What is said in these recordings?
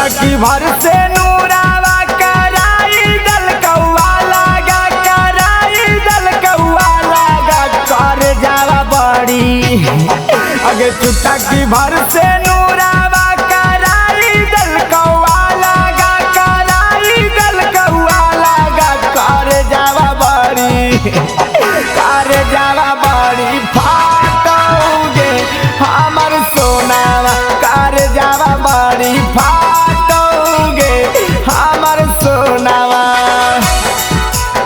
चुटकी भर से नूरावा कराई दल कौआ लागा, कराई दल कौआ लागा, कर जावा बड़ी। अगे चुटकी भर से नूरावा कराई दल कौआ लागा, कराई दल कौआ लागा, कर जावा बड़ी, कर जावा बड़ी फाटोगे हमर सोनावा, कर जावा बड़ी फाटोगे हमर सोनावा,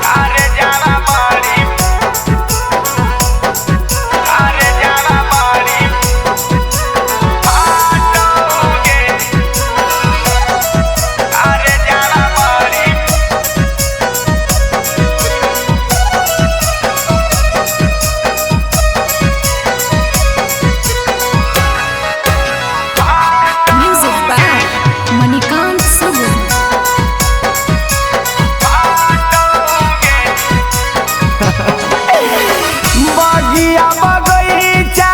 कर जावा बड़ी, कर जावा बड़ी फाटोगे, कर जावा बड़ी। Music by Manikant Subbu. बगिया बगीचा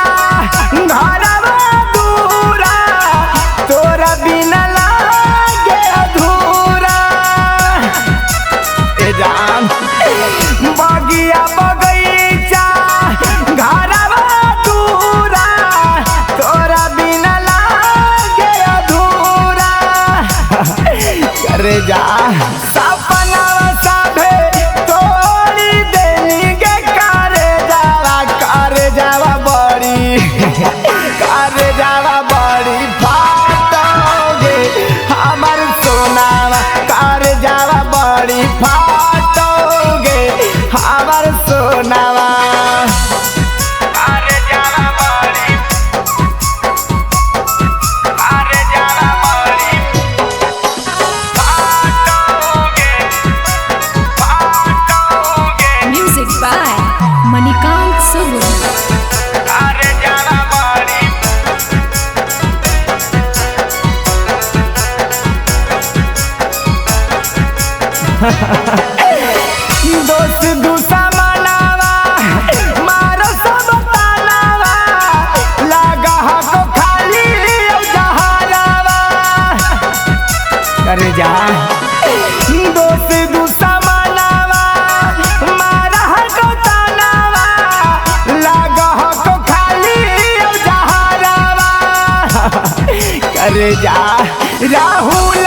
घरवा दूरा, तोरा बिना लागे अधूरा। ए जान। बगिया बगीचा घरवा दूरा, तोरा बिना लागे अधूरा। करे जा सपना सभे तोड़ी देनी गे, करे जावा, करे जावा बड़ी, करे जावा बड़ी फाटोगे हमर सोनावा, करे जावा बड़ी फाटोगे हमर सोनावा, करे जावा बड़ी, करे जावा बड़ी फाटोगे, फाटोगे, Music by Manikant Subbu. करे जावा बड़ी। दोस्त दुश्मनावा मारो सब तालावा, लागा को खाली जहरावा। करे जा दोस्त दुश्मनावा मारा को तालावा, लागा को खाली जहरावा। करे जा राहुल